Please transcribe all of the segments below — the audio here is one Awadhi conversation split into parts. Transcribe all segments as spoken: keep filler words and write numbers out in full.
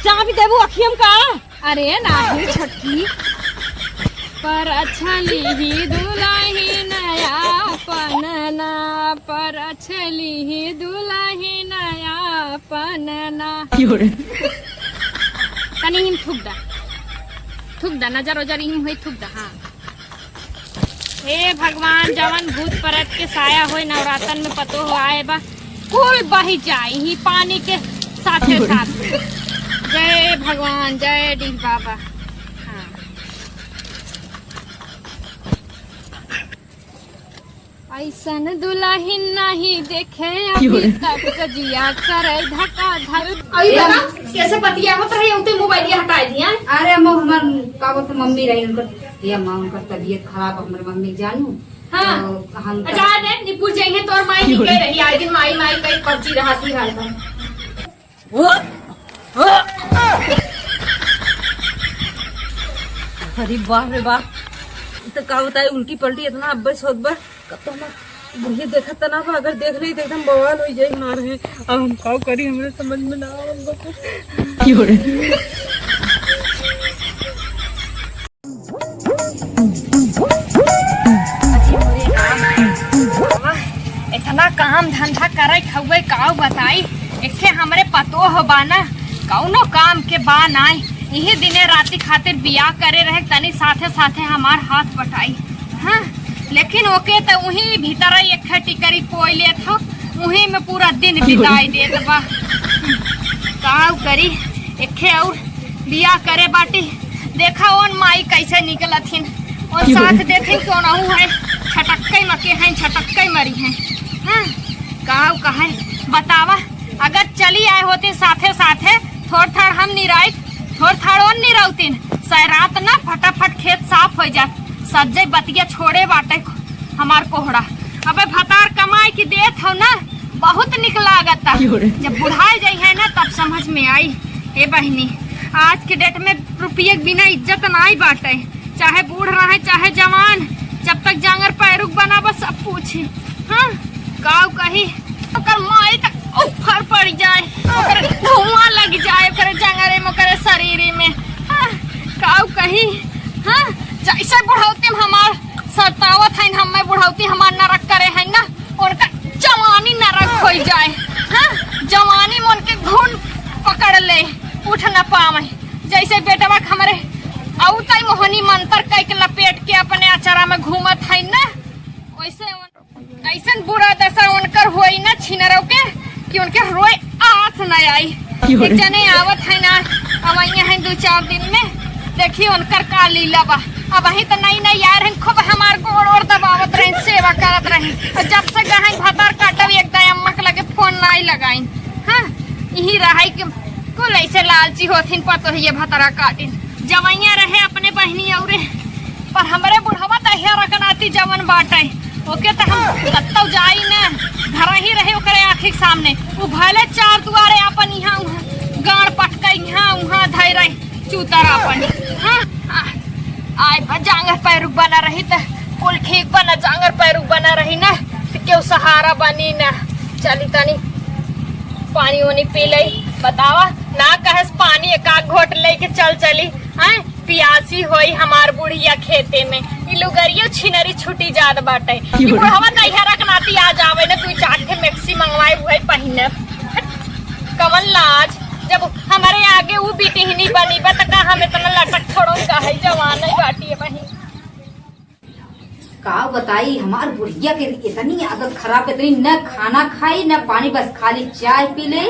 चाबी देबू अखियम का? अरे नाही छोटकी। पर अछली ही दुलहिन आपन ना, पर अछली ही दुलहिन आपन ना। तनी हिम थूक दा, थूक दा, नजर ओजर हिम होई, थूक दा। हाँ। हे भगवान, जवन भूत प्रेत के साया होए नवरातन में पतोह आए बा, कुल बही जाई ही पानी के साथे साथ। जय भगवान, जय डीह बाबा। हाँ। ऐसन दुलहिन नाही देखे अभी तक, जिया करे धका धक। अरे दादा, कैसे बतियावत रही, उते मोबाइलिया हटाई दिया। अरे अम्मा, हमार का बोलते मम्मी रही, उनकर, ये अम्मा, उनकर तबीयत खराब है, हमारे मम्मी जानू। हाँ। तो हम अच्छा, दे, निपुर जाइए, तोर माई निकल रही, आज दिन माई, माई कई पर्ची रहा थी हरदम। अरे बाप रे बाप, ई तो का बताई, उल्टी पल्टी इतना अब्बे सोच बा, कब तो हमार बुढ़िया देखत त ना बा, अगर देख ली तो एकदम बवाल हो जाई। मार है, अब हम का करी, हमरे समझ में ना आवत बा। इतना काम धंधा करे हउए, काऊ बताई, एके हमरे पतोह बा ना, कौनो काम के बा नाई। इही दिने राती खातिर बियाह करे रहे, तनी साथे साथे हमार हाथ बटाई। हाँ, लेकिन ओके त उही भीतर एक टिकरी पोई लेत हो, उही में पूरा दिन बिताई देत बा। काऊ करी, एके और बियाह करे बाटी। देखा ओन माई कैसे निकलथिन, ओन साथ देथिन, कौनहू है, छटक्के मके हैं, छटक्के मरी हैं। हाँ, काऊ कहे, बतावा, अगर चली आए होती साथे साथे, थोड़ थाड़ हम निराई, थोड़ थाड़ ओन निरौतीन, सै रात ना फटाफट खेत साफ हो जात। सज्जे बतिया छोड़े बाटे हमार कोहड़ा। अबे भतार कमाई की देत हो ना, बहुत निक लागता। जब बुढ़ाए जाई है ना, तब समझ में आई। हे बहिनी, आज के डेट में रुपये के बिना इज्जत नाई बाटे, चाहे बूढ़ रहे चाहे जवान, जब तक जांगर पैरुक बना बस सब पूछी। हाँ, काऊ कही, ओकर माई तक उफर पड़ जाए, ओकर धुआं लग जाए, ओकर जांगरे में, ओकर शरीर में। हाँ, काऊ कही, हाँ, जैसे बुढ़ौती में हमार सतावत है, हमें बुढ़ौती हमार नरक करे है ना, उनका जवानी नरक हो जाए। हाँ, जवानी में उनके घुन पकड़ ले, उठ न पावे। जैसे बेटवा के हमरे अउतई मोहनी मंत्र कई के लपेट के अपने अचरा में घूमत है ना, वैसे उन-, ऐसन बुरा दशा उनकर होई ना छिनरव के कि उनके रोए आस न आई। एक जने आवत है ना, अवैया है दो चार दिन में, देखी उनकर का लीला बा। अबहीं त नई नई यार हैं, खूब हमार गोड़ ओड़ दबावत रही, सेवा करत रही। और जब से गहन भतार काटब, एक दाई अम्मा के लगे फोन नाई लगाइन। हाँ, यही रहाई कि कुल ऐसे लालची होथिन, पतोहिए भतरा काटिन। जवैया रहे अपने बहिनी औरे, पर हमरे बुढ़वा त हिया रकनाती जवन बाटे, ओके त हम कत्तौ जाई न, घर ही रहे ओकरे आँखी के सामने। उ भले चार दुआरे अपन इहाँ उहाँ गाड़ पटके इहाँ उहाँ धै रही चूतर अपन। हाँ, आ, आए बा जांगर पैरुक बना रही त कुल ठीक बना, जांगर पैरुक बना रही न त केहू सहारा बनी न। चली तनी पानी ओनी पी लई। बतावा ना, कहेस पानी एक आध घोट लेके चल चली। हैं, पियासी होई हमार बुढ़िया खेते में। ई लुगरियो छिनरी छुटी जात बाटे। ई बुढ़वा नैहरा के नाती आ जावे न, तू चार ठे मैक्सी मंगवाए हुए पहिने। हट, कवन लाज, जब हमारे आगे ऊ बिटिहनी बनी बा, त का हम इतना लटक छोड़ो, का है जवान है बाटी है बहिन। का बताई, हमार बुढ़िया के इतनी आदत खराब, इतनी न खाना खाई, न पानी, बस खाली चाय पी ले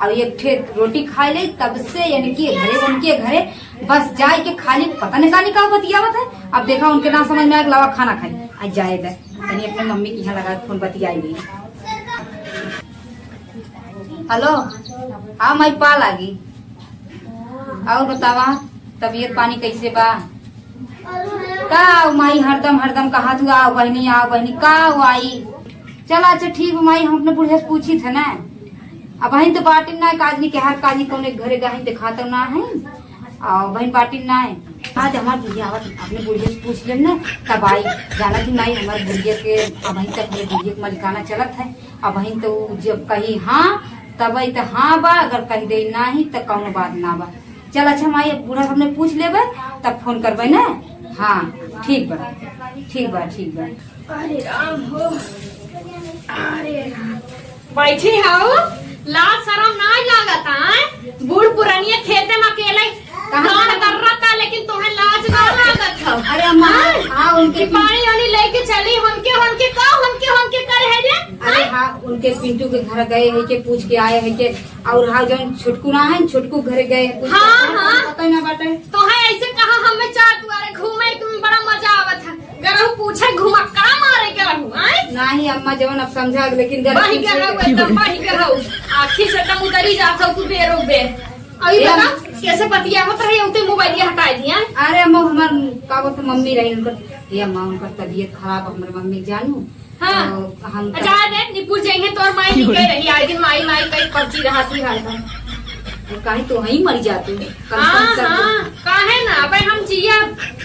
और एक ठे रोटी खाई ले। तब से इनके घरे, उनके घरे बस जाए के खाली पता नहीं का, नहीं का बतियावत है। अब देखा, उनके ना समझ में आए, लावा खाना खाई, आ जाए दे, तनी अपने मम्मी के यहाँ लगा फोन, बतियाई नहीं। हेलो, हाँ माई, पा लागी। और बतावा, तबीयत पानी कैसे बा? का माई हरदम, हरदम कहा तू, "आओ बहिनी, आओ बहिनी", का आई? चला, अच्छा ठीक बा माई, हम अपने बुढ़िया से पूछी थे ना। अबहिन तो बाटिन ना, काजनी के हर काजनी कौने घरे गहिन देखात ना है। और बहिन बाटिन ना है। हाँ, तो हमार बुढ़िया आवत, अपने बुढ़िया से पूछ लेम ना, तब आई। जाना थी माई, हमार बुढ़िया के, अबहीं तक हमारे बुढ़िया के मलिकाना चलत है। अबहीं तो उ जब कही हाँ, तब आई तो हाँ बा, अगर कही दे नाही तो कौनो बात ना बा। चल अच्छा माई, अब बूढ़ा सबने पूछ लेबे, तब फोन करबे ना। हाँ, ठीक बा, ठीक बा, ठीक बा। अरे राम हो, अरे राम। बैठी हऊ, लाज शरम नाई लागत, आय? बूढ़ पुरनिया खेते में अकेले कहाँ गान से? दर्रता, लेकिन तोहे लाज ना लागत हौ। अरे अम्मा, आय? हाँ, उनके कि पानी वानी लेके चली, हमके, हमके का, हमके, हमके करे है रे? अरे आय? हाँ, उनके पिंटू के घर गए है के पूछ के आए है के, और हाँ, जौन छोटकू ना है, छोटकू घरे गए है, पूछ हाँ, के हाँ। पता ना बाटे। तोहे ऐसे कहा हमें चार दुआरे घूमे में बड़ा मजा आवत है। गरहू पूछे घुमक्का मारे गरहू, आय? नाही अम्मा, जवन अब समझा, लेकिन गरहू बही पूछे गरहू, के एकदम बही गरहू। आँखी से एकदम उतरी जात हौ तू बेरो बेर। अभी ए बता, अम्मा। कैसे बतियावत रही, उते मोबाइलिया हटाई दिया। अरे अम्मा, हमार का बोलते मम्मी रही, उनकर, ए अम्मा, उनकर तबीयत खराब, हमरे मम्मी जानू। हाँ। तो हम अच्छा, आ दे, निपुर जाइए, तोर माई निकल रही, आए दिन माई, माई कई पबजी रहा थी हरदम। और काहे तो वहीं मर जाते, कम से हाँ, कम सब हाँ, काहे ना, अबे हम जिया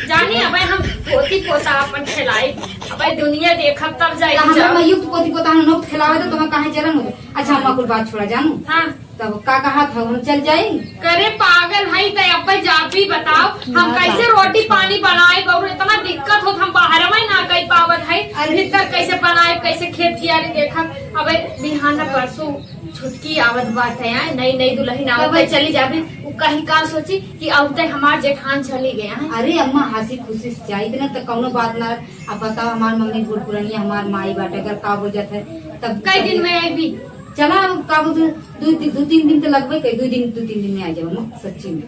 जानी, अबे हम पोती पोता अपन खिलाई, अबे दुनिया देखब तब जाई तो हम जाओ। मैं युक्त पोती पोता हम लोग खिलावे तो तुम्हें काहे जलन हो? अच्छा, हम कुल बात छोड़ा जानू। हाँ। तब का कहा था, हम चल जाई? करे पागल है, त अबे जा भी बताओ, हम हाँ, कैसे बात रोटी पानी बनाए, और इतना दिक्कत हो, हम बाहर में ना कर पावत है, अरे। भीतर कैसे बनाए, कैसे खेत कियारी देखब, अबे बिहान परसों छुटकी आवत बाटे, आय, नई, नई दुल्हन आवत कब? है, चली जाबे। उ कहीं का सोची कि आवते हमार जेठान चली गया है। अरे अम्मा, हँसी खुशी से जाइत ना तो कौनो बात ना। अब बताओ, हमार मम्मी बूढ़ पुरानी, हमार माई बाटे, अगर का हो जात है तब कई दिन में आईबी? चला, अब का बोलते, दो, दो, दो तीन दिन तो लगबे करी, दो दिन, दो तीन दिन में आ जाओ अम्मा, सच्ची में।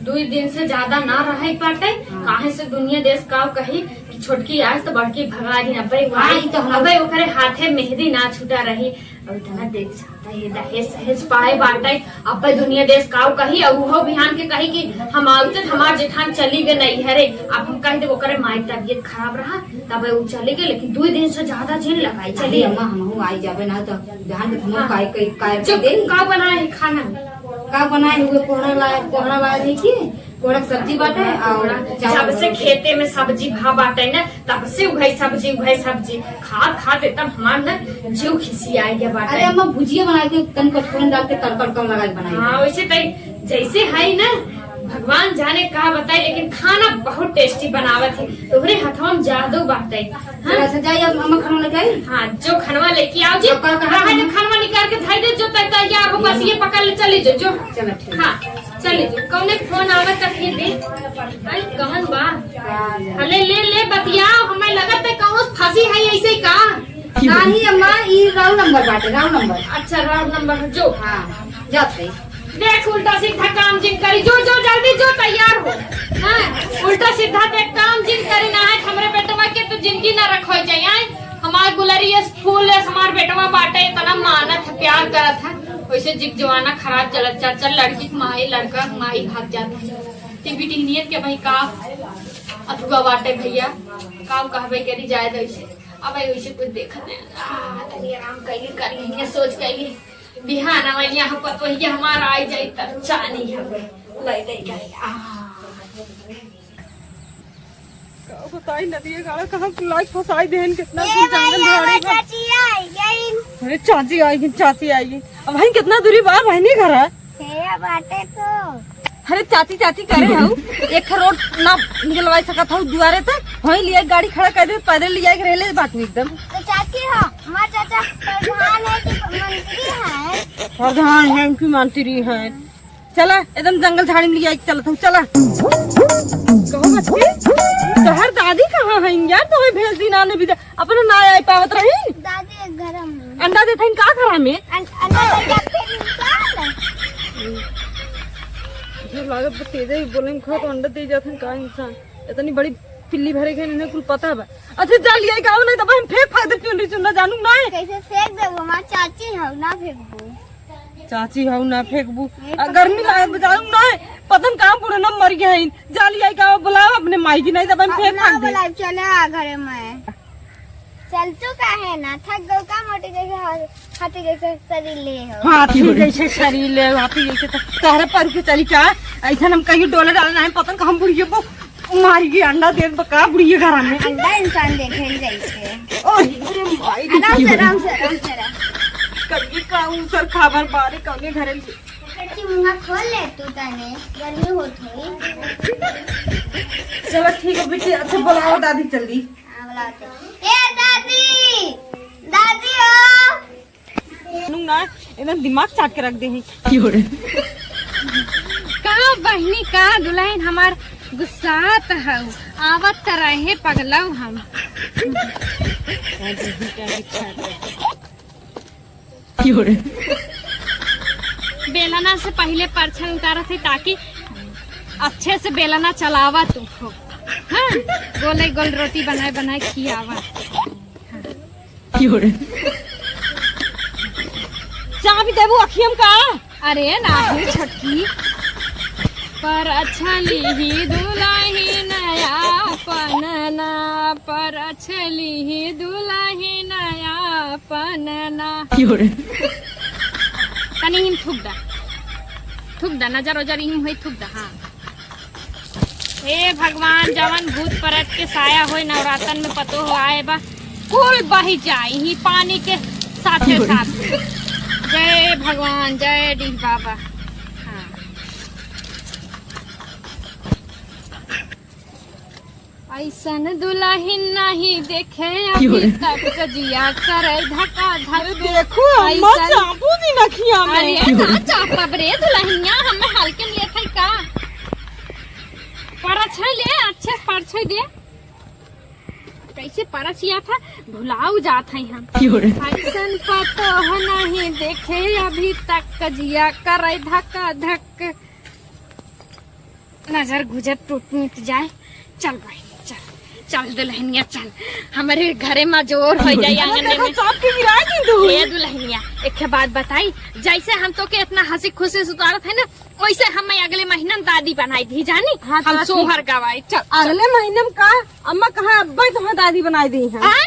दुई दिन से ज्यादा ना रहे पाटे, हाँ। काहे से दुनिया देश का कही कि छोटकी आज तो बड़की भगा दी, अबे हाँ, वही, ई तो हम अबे ओकरे हाथे मेहंदी ना छूटा रही। और इतना देख सकता है, दहेज सहेज पाए बाटे, अबे दुनिया देश का कही, और उहो बिहान के कही कि हम आवते हमार जेठान चली गए नैहरे। अब हम कह दे ओकरे माई तबीयत खराब रहा, तब उ चली गए, लेकिन दुई दिन से ज्यादा जिन लगाई चली। अरे अम्मा, हमहू आई जाबे ना, तो बिहान के हमहू हाँ। काय, काय, काय जो कर देई। का बनाए है खाना में? का बनाए हुए, कोहड़ा लाए, कोहड़ा लाए रही की, कोहड़ा के सब्जी बाटे और चावल जब से रोटी। खेते में सब्जी भा बाटे ना, तब से उहे सब्जी, उहे सब्जी खात खात एकदम हमार ना जीव खिसियाई गया बाटे। अरे अम्मा, भुजिया बनाए के तन पचफोरन डाल के तड़का उड़का लगा के बनाई। हाँ, वैसे तो जैसे है ना, भगवान जाने का बताए, लेकिन खाना बहुत टेस्टी बनावत है। तोहरे हथवा में जादू बाटे। हाँ? चल, अच्छा, जाइए, अब अम्मा खाना लेके आई? हाँ, जो खानवा लेके आओ जी। अब का कहा बाहर से खाना? खानवा निकाल के धर दे, जो तै-, तैयार हो, बस ये पकड़ ले, चले जो, जो। चलो, ठीक। हाँ, चले जो। कौने फोन आवे तक ये दे। अरे, कौन बा? हाँ, ले, ले, ले, बतियाओ, हमें लगत है कौनो फंसी है ऐसे ही का? नहीं अम्मा, ई wrong number बाटे, wrong number। अच्छा, wrong number है, जो। हाँ, जात है। देख, उल्टा सीधा काम जिन करी, जो, जो, जल्दी जो, तैयार हो। हाँ, उल्टा सीधा देख काम जिन करी, ना है हमरे बेटवा के तो जिंदगी ना रखो जाए। हमार गुलरी यस फूल यस हमार बेटवा बाटे, इतना मानत है, प्यार करत है, वैसे जिग जमाना खराब चलत, चार चार लड़की के माई, लड़का के माई भाग जात है। टीवी टीनियत के भाई का अथुआ बाटे भैया, का कहबे करी जाए तो ऐसे। अब वैसे कुछ देखत है, आ, तनी आराम कैली, कर लेंगे, सोच कैली। बिहान आवे यहाँ पर तो ये हमारा आई जाई तब चानी हवे। ले, ले, ले, आ। का बताई नदिया गाड़ा कहाँ कुलाई फंसाई देहन, कितना ए दूर जंगल भैया, झाड़ी बा। चाची आई गई। अरे चाची आई गई, चाची आई गई। अब भाई कितना दूरी बा बहनी घर है? हे बाटे तो। अरे चाची, चाची करे हऊ, एक ठो रोड ना निकलवाई सकत हऊ दुआरे तक, वहीं लिया गाड़ी खड़ा कर दे, पैदल लिया के रहले बाटू एकदम। तो चाची हो, हमार चाचा प्रधान है कि मंत्री है? प्रधान है कि मंत्री है? चला, एकदम जंगल झाड़ी में लिया के चलत हऊ, चला। कहो बच्ची, तोहर दादी कहाँ है यार? तोहे भेज दी नाने भी, अपना ना आई पावत रही। दादी एक घर में। अंडा देत हईन का घरा में? अं-, अंडा दे जाते हैं इंसान। जो लागत बा तेजे ही बोले में खा तो अंडा दे जात हईन का इंसान। इतनी बड़ी पिल्ली भरे के इन्हें कुल पता बा। अच्छा जा लिया गाँव नहीं तो हम फेंक फाक दे चुनरी चुनरा जानू ना। कैसे फेंक देबो? हमार चाची हो ना फेंकबो। चाची हऊ ना फेंकबू। नहीं आ, तो गर्मी फेंकबू। लागत बा जानू ना। पता न कहाँ बूढ़े ना मर गए हैं। जा लिया गाँव बुलाओ अपने माई की, नहीं तो हम फेंक अपना फाक दे। बुलाए चले आ घरे में। चल तू काहे ना थक गो का मोटी जैसे हा-, हाथी जैसे शरीर ले हो। हाथी जैसे शरीर ले, हाथी जैसे तो तहरे पर के चली का? ऐसा हम कहीं डोले डाले ना, पता न हम बुढ़िया को मारी के अंडा देत बा का बुढ़िया घर में? अंडा इंसान देखे नहीं जाइए। ओ, अरे माई रे। आराम से, आराम से, आराम से, आराम से। कभी का उ सर खबर बारे कौने घरे। खिड़की मुंहा खोल ले तू तने, गर्मी होत होई। चलो ठीक है बेटी, अच्छा बुलाओ दादी जल्दी। हाँ, बुलाओ तो। ए दादी, दादी हो। नु ना, एकदम दिमाग चाट के रख दे है। का बहिनी, का दुल्हन हमार गुस्सात हऊ, आवत त रहे पगलऊ हम। बेलना से पहिले परछन उतारत है ताकि अच्छे से बेलना चलावा तू हो। हाँ, गोले गोल रोटी बनाए बनाए खियावा। चाबी देबू अखियम का? अरे नाही छोटकी। परछली ही दुलहिन आपन ना, परछली ही दुलहिन आपन ना। तनी हिम थूक दा, थूक दा, नजर ओजर इम होई, थूक दा। हाँ। हे भगवान, जवन भूत प्रेत के साया होई नवरातन में पतोह आए बा, कुल बही जाई ही पानी के साथे साथ। जय भगवान, जय डीह बाबा। हाँ। ऐसन दुलहिन नहीं देखे अभी तक, जिया करे धका धक। अरे देखो अम्मा, ऐसन चापू दी नखिया में। अरे ना चापब रे दुलहिनिया, हमें हल्के में लेत है का? परछाई ले, अच्छे से परछाई दे। कैसे परछिया था, भुलाऊ जात है हम। ऐसन पतोह नहीं देखे अभी तक, जिया करे धका धक। नजर गुजर टूट मिट जाए। चल बहिनी, चल, चल दुलहिनिया, चल। हमरे घरे में जोर हो जाए आंगन में। चाप के गिरा दी तू। ए दुलहिनिया, एक बात बताई, जैसे हम तोके इतना हंसी खुशी से उतारत है ना, वैसे हमें अगले महीना में दादी बनाई दी जानी। हाँ, हम तो सोहर गवाई। चल, चल। अगले महीना में का? अम्मा कहाँ अब्बे तुम्हें दादी बनाई दी है? आय?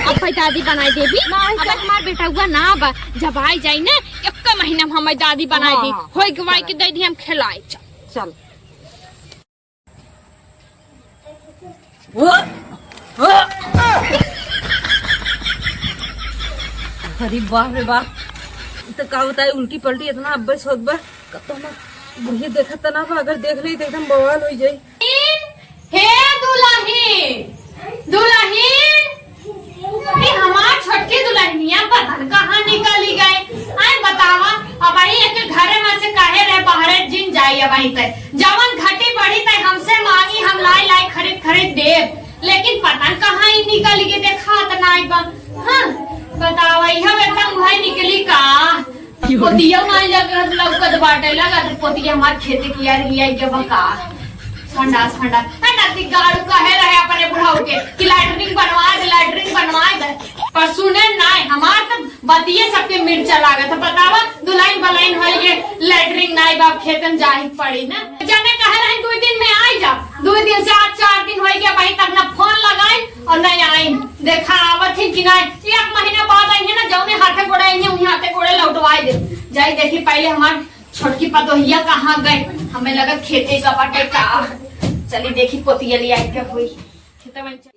अब्बे दादी बनाई देबी? नहीं, अब चल। हमार बेटा हुआ ना बा, जब आई जाई ना, एक महीना में हमें दादी बनाई दी। हाँ, हाँ। होई गवाई के दे दी, हम खिलाई। चल। चल। अरे बाप रे बाप, ई तो का बताई, उल्टी पल्टी इतना अब्बे से होत बा। कब तो हमार बुढ़िया देखत त ना बा, अगर देख ली तो एकदम बवाल हो जाई। हे दुलहिन, दुलहिन, ए हमार छोटकी दुलहिनिया पता न कहाँ निकली गए। आए बतावा, अबही एके घरे में से काहे रहे, बाहरे जिन जाई अबही तय। जवन घटी बढ़ी तय हमसे मांगी, हम लाई लाई खरीद खरीद देब। लेकिन पता न कहाँ ही निकली गई, देखात नाई बा। हाँ, बतावा, इहै बेटा उहै निकली का? पोतिया माई लग-, लौकत बाटे, लगत पोतिया हमार खेते कियारी लिया के बका। संडास फंडास। ए, नती गाड़ू कहे रहे अपने बुढ़ऊ के कि लैट्रिन बनवा दे, लैट्रिन बनवा दे। पर सुने नाय, हमार त बतिये सबके मिर्चा लागत है। बतावा, दुलहिन बलहिन होई के लैट्रिन नाय बाप खेतन जाही पड़ी ना। जने कहे रहे दुई दिन में आई जा, दुई दिन से आज चार दिन होई गया, अबही तक ना फोन लगाई और ना आई। देखा आवत ही कि ना, एक महीना बाद आई है ना, जौने हाथे गोड़े आई है, उही हाथे गोड़े लौटवाई दे। जाई देखी पहले हमार छोटकी पतोहिया कहाँ गई, हमें लगा खेते का बाटे का। चली देखी पोतिया ले आई के हुई। खेतवा में चल।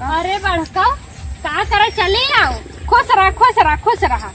अरे बड़का, का करे चली आओ? खुश रहा, खुश रहा, खुश रहा।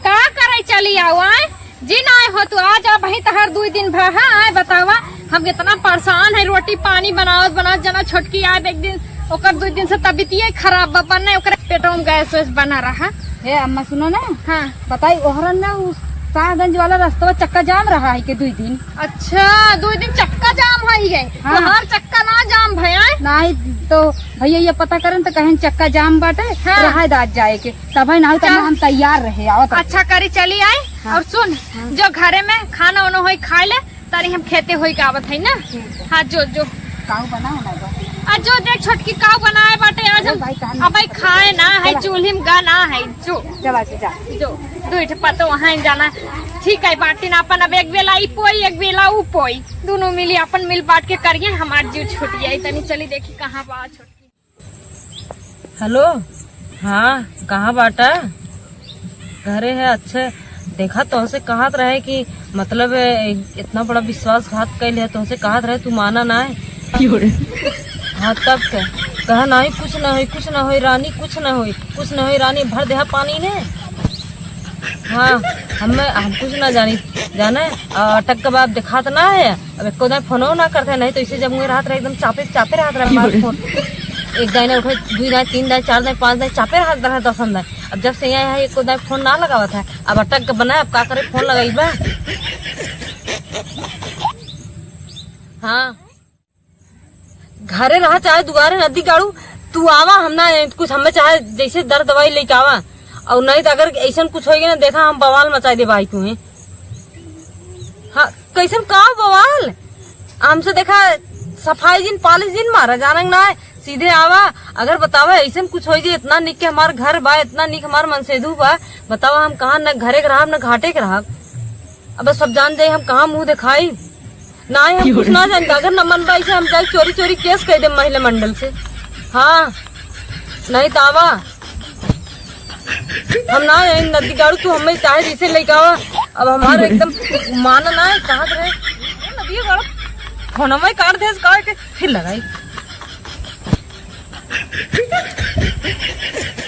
का करे चली आओ, आए? जिन आए हो तू, आ जा, अबही तहार दुई दिन भा है, आए बतावा, हम इतना परेशान है, रोटी पानी बनावत बनावत जना छोटकी आए, एक दिन ओकर दुई दिन से तबीयतिये खराब बा, बने ओकरे पेटवा में गैस वैस बना रहा। हे अम्मा सुनो ना, हाँ। बताई ओहरन ना उ शाहगंज वाला रस्तवा चक्का जाम रहा है के दुई दिन। अच्छा, दुई दिन चक्का जाम है ये। हाँ। तोहार चक्का ना जाम भया है? नहीं तो भैया ये पता करन तो कहें चक्का जाम बाटे, हाँ। रहा दाद जाए के। तब है ना, तब चल। हम तैयार रहे, आवत रहे। अच्छा करी, चली आई। हाँ। और सुन, हाँ। जो घरे में खाना वाना होई खाए ले, तारी हम खेते होई के आवत है ना। ठीक है। हाँ, जो, जो। काऊ बनाओ ना बा। आ जो देख छोटकी काऊ बनाए बाटे आज हम। अरे भाई, कहाँ अब भाई खाए ना है, चला। चूल्ही में गा ना है, जो। चला, जा, जा। जो, दो ठे पतो वहाँ जाना। ठीक है, बाटी ना अपन अब एक बेला ई पोई, एक बेला ऊ पोई। दोनों मिली अपन मिल बांट के करिए, हमार जीव छूट जाई। तनी चली देखी कहाँ बा छोटकी। हेलो, हाँ, कहाँ बाटा? घरे है, अच्छे। देखा, तोहसे कहत रहे कि मतलब, ए, इतना बड़ा विश्वासघात कइले है, तोहसे कहत रहे, तू माना नाहीं। क्यों रे? हाँ, तब क्या? कहा, "नहीं, कुछ ना होई, कुछ ना होई रानी, कुछ ना होई, कुछ ना होई रानी, भर देहा पानी ने।" हाँ, हमें, हम कुछ ना जानी, जाने, आ, अटक के बाप देखात ना है, अब एको दाईं फोनो ना करत है, नहीं तो इसे जब मुँह रहत रहे, एकदम चापे, चापे रहत रहे हमार फोन। एक दाईं ना उठे, दुई दाईं, तीन दाईं, चार दाईं, पाँच दाईं, चापे रहत रहे, दसन दाईं। अब जब से यहाँ है, एको दाईं फोन ना लगावत है, अब अटक के बना, अब का करे, फोन लगाई बा। हाँ, घरे रहा चाहे दुआरे, नदी गाड़ू, तू आवा, हम ना कुछ, हमें चाहे जैसे दर दवाई लेके आवा, और नहीं तो अगर ऐसन कुछ होइगे ना, देखा, हम बवाल मचाई दे भाई तू। हाँ, कैसन का बवाल? हमसे देखा, सफाई जिन, पालिश जिन मारा, जानंग ना है, सीधे आवा। अगर बतावा, ऐसन कुछ होई जे, इतना निक के हमार घर बा, इतना निक हमार मनसेधू बा, बतावा, हम कहाँ न घरे के रहब, न घाटे के रहब। अब सब जान जाई, हम कहाँ मुँह देखाई। ना, हम कुछ ना जानी, अगर न मन बा, ऐसे हम जाई चोरी चोरी केस कह दे महिला मंडल से। हाँ, नहीं तो आवा। हम ना, यही नदी गाड़ू, तू हमें चाहे जैसे लेके आवा। अब हमारे एकदम मान ना है, कहाँ रहे? ए, नदी गाड़ू, फोन में काट दे, काट के फिर लगाई।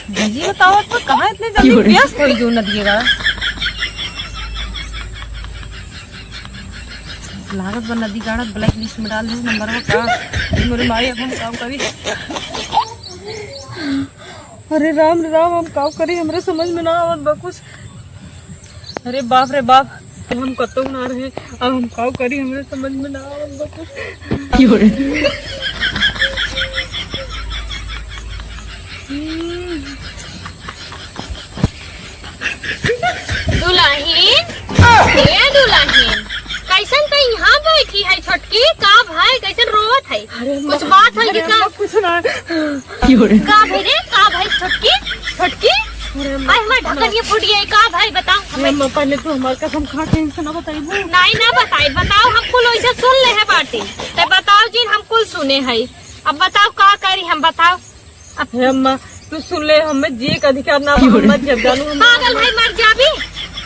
दीदी बताओ, तो कहाँ इतने जल्दी व्यस्त हो जो नदी गाड़ा? लागत बा नदी गाड़ा black list में डाल दे नंबर का। मेरे माई, अब हम काम करी। अरे राम रे राम, हम काव करी, हमरे समझ में ना आवत बा कुछ। अरे बाप रे बाप, हम कतौ ना रहे, अब हम काव करी, हमरे समझ में ना आवत बा कुछ। क्यों रे? दुलहिन, ए दुलहिन, कैसन त यहाँ बैठी है छोटकी? का भाई, कैसन रोवत है? अरे कुछ अम्मा, बात है अरे कि का? अम्मा, कुछ ना। क्यों रे? का भाई रे, का भाई छोटकी? छोटकी? अरे अम्मा, आई हमार कुछ ना। ढक्कन ये फूट गई, का भाई बताओ अरे हमें। अम्मा, पहले तू हमार कसम खा के इनसे ना बताइबू। नहीं ना बताई, बताओ, हम कुल वैसे सुन ले है बाटी। ते बताओ जिन, हम कुल सुने है। अब बताओ का करी हम, बताओ। हे अम्मा, तू सुन ले, हमें जिए के अधिकार ना बा, हम मर जब जानू हम। पागल है, मर जाबी,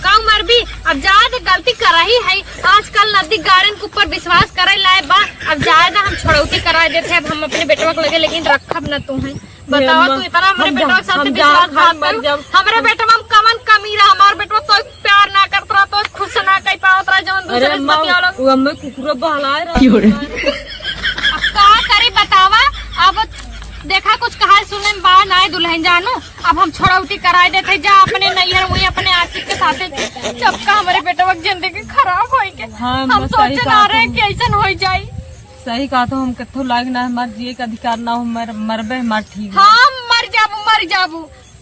काऊ मरबी। अब जाए दे, गलती करही है। आजकल नदी गाड़न के ऊपर विश्वास करे लाए बा। अब जाए दे, हम छोड़ौती कराए देते, अब हम अपने बेटवा के लगे, लेकिन रखब न तू है। बताओ अम्मा, तू इतना हमरे हम बेटवा के साथ हम विश्वास जाब, हम मर करू। जाब। हमरे बेटवा में कवन कमी रहा? हमार बेटवा तो प्यार ना करत रहा, तो खुश ना कह पावत रहा, जवन अरे दूसरे से अम्मा, बतिया लो। वो हमें कुकुरो बहलाए रहा। क्यों रे? अब का करी बतावा? अब देखा, कुछ कहा सुने में बा नाय दुलहिन जानू। अब हम छोड़ौती कराए देते, जा अपने नैहर, वहीं अपने आशिक के साथे। जब का हमरे बेटवा के जिंदगी खराब होई के, हाँ, हम बस सही सोचे ना कहा रहे तुम। कि ऐसन होई जाई। सही कहा तो हम कत्थो लायक ना, हमार जिए के अधिकार ना हो, मर, मरबे हमार ठीक बा। हाँ, मर जाबू, मर जाबू।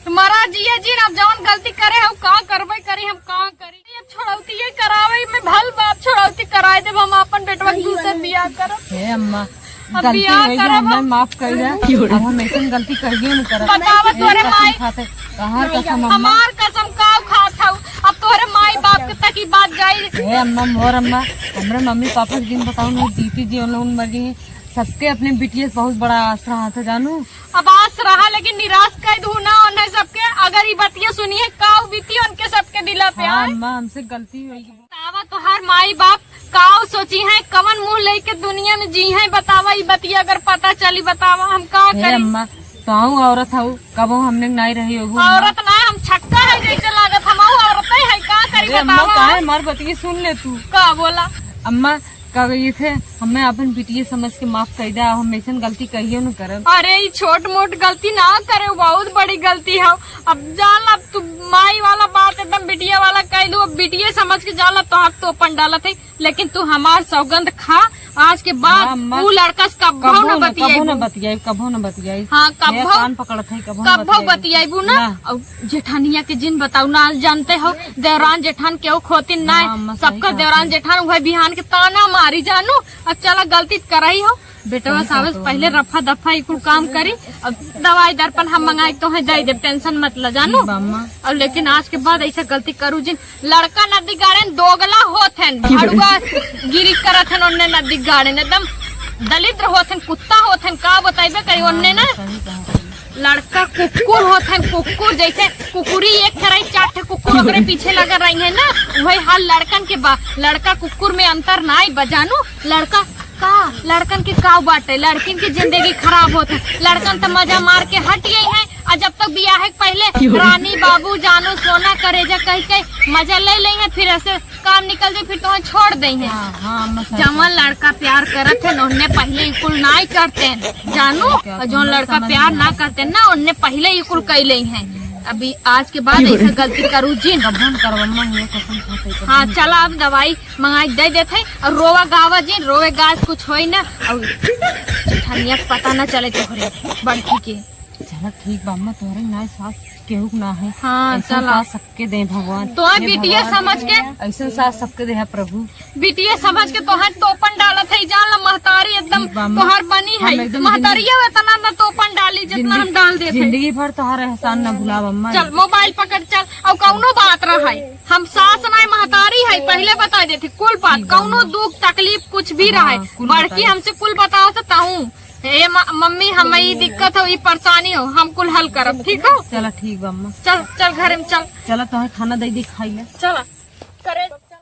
मरा जिया जिन, अब जवन गलती करे हम का करबे करी, हम का करी। अब छोड़ौती ये करावे में भल बाप, छोड़ौती कराए देब हम अपन बेटवा के दूसर बियाह करब। हे अम्मा, अब गलती बियाह होई गई, करब हमें हम। माफ कर दे। अब हम ऐसन गलती कहिए न करब। बतावा ए, तोरे कसम माई। खाते, कहाँ कसम अम्मा? हमार कसम का खात हऊ? अब तोरे माई बाप के तक ई बात जाई। हे अम्मा, मोर अम्मा, हमरे मम्मी पापा के जिन बताऊ न, जीती जी उन लोग मर गई। सबके अपने बिटिया से बहुत बड़ा आस रहा था जानू। अब आस रहा, लेकिन निराश कर दू ना उन्हें सबके। अगर ई बतिया सुनिए, काऊ बीती उनके सबके दिला पे हाँ, आए। अम्मा, हमसे गलती होई। बतावा तोहार माई बाप काऊ सोची है, कवन मुँह लेके दुनिया में जी है? बतावा, ई बतिया अगर पता चली, बतावा हम का हे करी? अम्मा, तो आऊ औरत हऊ, कबो हमने नाई रही होगू अम्मा। औरत ना, हम छक्का है जैसे लागत, हम आऊ औरत है, का करी अरे अम्मा, बतावा? काहे हमार बतिया सुन ले तू। का बोला? अम्मा, का कही थे, हमें अपन बिटिया समझ के माफ कर दे, हम ऐसन गलती कहियो न करब। अरे, ई छोट मोट गलती ना करे, बहुत बड़ी गलती है। अब जान ला, अब तू माई वाला बात एकदम बिटिया वाला कह दू, अब बिटिया समझ के जान ला, तो हाथ तो अपन डालत है, लेकिन तू हमार सौगंध खा, आज के बाद हाँ, अम्मा। ऊ लड़का से कब्बो कबो न न, कबो न बतियाइबू। बतियाई, कबो न बतियाई। हाँ, हे कब्बो, कान पकड़त है, कबो न कब्बो बतियाई। बतियाइबू ना। ना। अब जेठानिया के जिन बताऊ ना, जानते हो, देवरान जेठान केहू खोतिन ना। हाँ, अम्मा, सही सबका कहत देवरान है। जेठान उहे बिहान के ताना मारी जानू। अब चला, गलती त करही हो, बेटवा सही साहब कहत हो पहले अम्मा। रफा दफा ई कुल काम करी, अब दवाई दर्पण हम मंगाई तो है दे देब, tension मत ल जानू। ठीक बा अम्मा। अब लेकिन आज के बाद ऐसा गलती करू जिन, लड़का नदी गाड़ेन दोगला होत हन, क्यों? भड़ुआ गिरी करत हन ओन्ने नदी गाड़ेन, एकदम दलिद्र होत हन, कुत्ता होत हन, का बताइबे करी ओन्ने ना। सही कहा। लड़का कुकुर होत है, कुकुर। जैसे कुकुरी एक ठे रही, चार ठे कुकुर ओकरे पीछे लगल रही है ना, वही हाल लड़कन के बा। लड़का कुकुर में अंतर नाई बा जानू। लड़का का, लड़कन के का बाटे, लड़किन की जिंदगी खराब होत है। लड़कन तो मजा मार के हट गई है, और जब तक बियाह के पहले रानी बाबू जानो सोना करेजा कह के मजा ले ले है, फिर ऐसे काम निकल जाए, फिर तुम्हें छोड़ दे है। हाँ, हाँ, अम्मा, सच जवन है। लड़का प्यार करत है ना, उनने पहले ई कुल नाई करते हैं जानू, और जौन लड़का प्यार ना करते हैं ना, उनने पहले ई कुल कई ले हैं। अभी आज के बाद ऐसा गलती करू जिन। कबहूँ न करब अम्मा, ये कसम खा के हाँ, कबहूँ न चला, अब दवाई मंगाई दे देते हैं, और रोवा गावा जिन, रोवे गाज कुछ होई ना, और ठनिया के पता ना चले तोहरे बड़की के। चला ठीक बा अम्मा, तोहरे ना सास केहू के ना है। हाँ, ऐसन चला। सास सबके दे भगवान। तो हे बिटिया भगवान, समझ के। ऐसन सास सबके दे है प्रभु। बिटिया समझ के तोहर तोपन डालत है, जान ला महतारी एकदम ठीक बा अम्मा। तोहर बनी हम है। एकदम महतारिया जिंदगी इतना ना तोपन डाली जितना हम डाल देते। जिंदगी भर तोहर एहसान ना भुलाब अम्मा। चल मोबाइल पकड़ चल, और कौनो बात रहा है, हम सास ना महतारी है, पहले बता देते कुल बात, ठीक बा कौनो अम्मा। दुख तकलीफ कुछ भी हाँ, रहे, कुल बड़की बताई। हमसे कुल बताओ तो ताऊ। ए म-, मम्मी, हम ई दिक्कत हो, ई परेशानी हो, हम कुल हल करब, ठीक हो? चला ठीक बा अम्मा। चल, चल घरे में चल। चला तोहे खाना दे दी खाई ले। चला।